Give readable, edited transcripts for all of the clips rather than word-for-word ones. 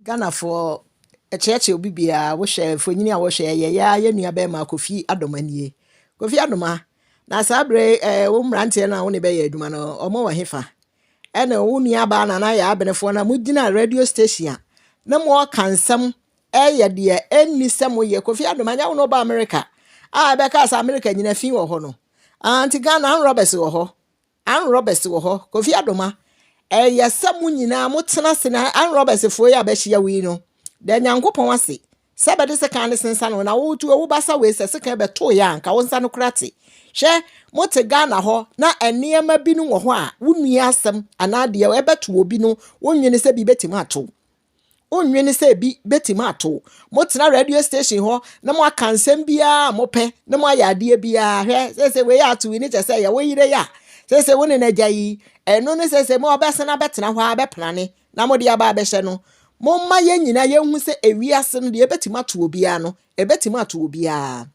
Ghanafoɔ ɛkyerɛkyerɛ obi biara wohwɛ mfonyin a wɔhwɛ yɛ yɛ yɛ nua bɛrima Kofi Adoma nie. Kofi Adoma, na saa bere wo mmeranteɛ no a wo ne bɛyɛ adwuma no, ɔmo wɔ hefa? Ɛna wo nua baa Nana yɛ abenefoɔ na mogyina radio station a na moɔka nsɛm ɛyɛ deɛ ɛnni sɛ moyɛ. Kofi Adoma, nyɛ wo na ɔba America a ɛbɛka sɛ America nyina fi wɔ hɔ no? Ah, nti Ghana armed robbers wɔ hɔ, armed robbers wɔ hɔ. Kofi Adoma, ɛyɛ sɛ mo nyinaa motena ase na armed robbers foɔ yi a bɛhyia wo yi no da Nyankopɔn ase sɛ bɛde sekan ne sensa no na wotu wo basa wei sɛ sekan bɛtoo yɛ a, nka wo nsa no kora te. Hwɛ, mote Ghana hɔ na nneɛma bi no wɔ hɔ a wo nua asɛm anaa deɛ ɛbɛto obi no, wonwene sɛ bi bɛtumi ato, wonwene sɛ bi bɛtumi ato. Motena radio station hɔ na moaka nsɛm biara a mopɛ na moayɛ adeɛ biara. Hwɛ, sɛ wei ato yi ne kyɛ sɛ yɛwo yere yi a sɛ wo ne n'agya yi ɛno ne sɛ mo ɔbɛsena bɛtena hɔ a bɛprane na mode aba abɛhyɛ no. Momma yɛn nyinaa yɛnhu sɛ ewiase no deɛ ɛbɛtumi ato obiara no, ɛbɛtumi ato obiara.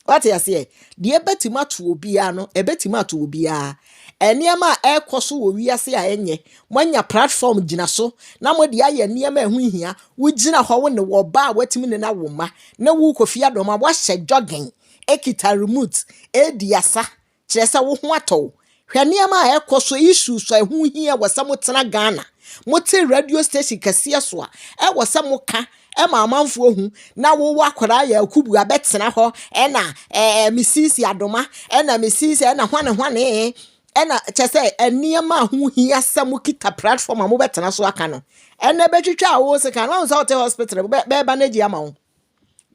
Wate aseɛ? Deɛ ɛbɛtumi ato obiara no, ɛbɛtumi ato obiara. Nneɛma a ɛrekɔ so wɔ wiase a ɛnyɛ moanya platform gyina so na mode ayɛ nneɛma a ɛho hia. Wogyina hɔ, wo ne wɔ ba a watumi ne no awo mma na wo Kofi Adoma wahyɛ jogging ekita remote edi asa kyerɛ sɛ wo ho atɔ wo. Hwɛ, nneɛma a ɛkɔ so, issues a ɛho hia wɔ sɛ motena Ghana, mote radio station kɛseɛ so a ɛwɔ sɛ moka ɛma amanfoɔ hu, na wowɔ akwadaa yɛ akubu abɛtena hɔ ɛna Misisi Adoma ɛna Misisi ɛna hwane hwane ɛna kyɛ sɛ nneɛma a ho hia sɛ mokita platform a mobɛtena so aka no, ɛnɛ bɛtwitwa a wo sika no wahu sɛ wote hospital bɛɛba n'agyi ama wo,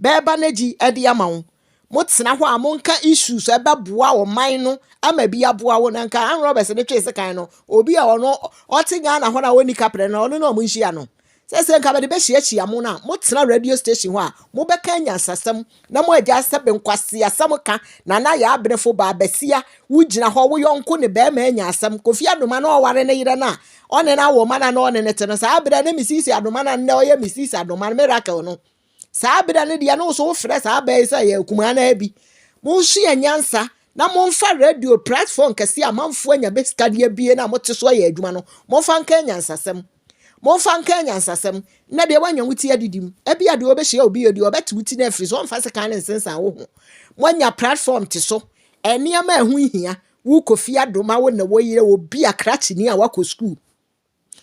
bɛɛba n'agyi ɛde ama wo. Motena hɔ a monka issues a ɛbɛboa ɔman no ama bi aboa wo. Na nka armed robbers ne twee sekan no, obi a ɔno ɔte Ghana hɔ na ɔni kaprɛ no, ɔno na ɔmo nhyia no sɛ nka bɛde bɛhyiahyia mo no a motena radio station hɔ a mobɛka nyansasɛm na mo agya sɛ benkwasi asɛm ka. Na na yɛ abenefo baa basia wogyina hɔ, wo yɔnko ne bɛrima anya asɛm. Kofi Adoma na ɔware ne yerɛ no a ɔne no awɔ ma na ɔne ne te no saa berɛ ne Misisi Adoma na nnɛ ɔyɛ Misisi Adoma no Miracle no, saa berɛ no deɛ no wo so wofrɛ saa bɛɛ sɛ yɛ akumaa no bi. Monsua nyansa na momfa radio platform kɛse a amanfoɔ anya bɛsika de abie na mote so ayɛ adwuma no, momfa nka nyansasɛm, momfa nka nyansasɛm. Na deɛ woanya wo ti adidi mu, ebi a deɛ wɔbɛhyia obi yɛ deɛ ɔbɛte wo ti no afiri so, ɔmfa sekan ne nsensan wo ho. Moanya platform te so, nneɛma a ɛho hia. Wo Kofi Adoma, wo na wɔyere obi a krakyeni a wakɔ school,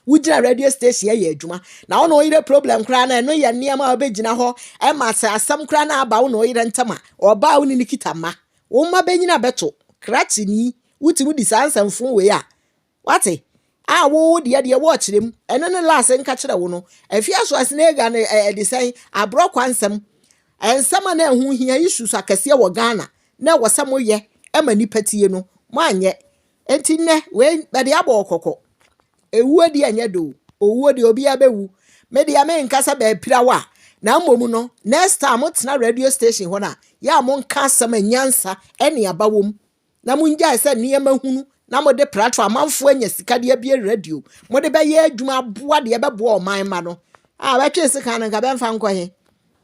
wogyina radio station ayɛ adwuma na wo na ɔyere problem koraa na ɛno yɛ nneɛma a wobɛgyina hɔ ɛma sɛ asɛm koraa na aba wo na ɔyere ntam a ɔbaa wo ne ne kita mma, wo mma bɛnyina bɛto krakyeni. Wotumi di saa nsɛmfo wei a wate a wo deɛ wɔɔkyerɛ mu ɛno ne last nka kyerɛ wo no. Afia so asenega ne ɛde sɛn aborɔkwa nsɛm, nsɛm a na ɛho hia, issues akɛseɛ wɔ Ghana na ɛwɔ sɛ moyɛ ɛma nipa tie no, moanyɛ. Nti nnɛ wei bɛde abɔ ɔkɔkɔ. Ewuo deɛ ɛnyɛ do, owuo deɛ obiara bɛwu. Me deɛ menka sɛ bɛɛpira wo a, na mmom no, next time motena radio station hɔ no a, yɛ a monka asɛm a nyansa ɛne aba wɔ mu na mongyae sɛ nneɛma hunu na mode platform amanfoɔ anya sika de abie radio mode bɛyɛ adwuma aboa deɛ ɛbɛboa ɔman ma no a bɛtwe sika no nka bɛmfa nkɔ he.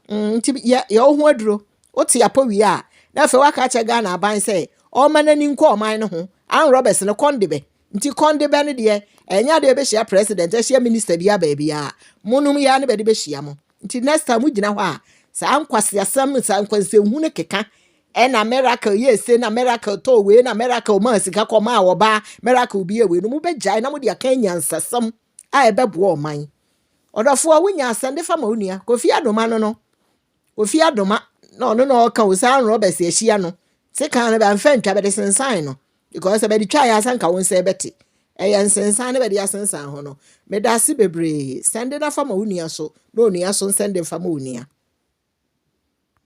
Nti yɛ wo ho aduro wote apɔ wie a, na afei waka kyerɛ Ghana aban sɛ ɔma n'ani nkɔ ɔman no ho. Armed robbers no kɔnde bɛ nti kɔnde bɛ no deɛ ɛnyɛ adeɛ bɛhyia president, ahyia minister bi aba biara monom yɛ ne bɛde bɛhyia mo. Nti next time wogyina hɔ a, saa nkwaseasɛm, saa nkwansɛnhu no keka ɛna Miracle yɛ ese na Miracle tɔɔ wei na Miracle maa sika kɔ maa ɔbaa Miracle bi yɛ wei no, mobɛgyae na mode aka nyansasɛm a ɛbɛboa ɔman. Ɔdɔfoɔ, wonya asɛm de fa ma wo nua Kofi Adoma no, Kofi Adoma na ɔno na ɔka o saa robbers ahyia no sekan no bɛmfa ntwa, bɛde sensan no because sɛ bɛde twa yɛ asa nka wo nsa bɛte ɛyɛ nsensan ne bɛde asensan ho no. Meda ase bebree. Sɛnde na fa ma wo nua so na onua so nsɛnde fa ma wo nua.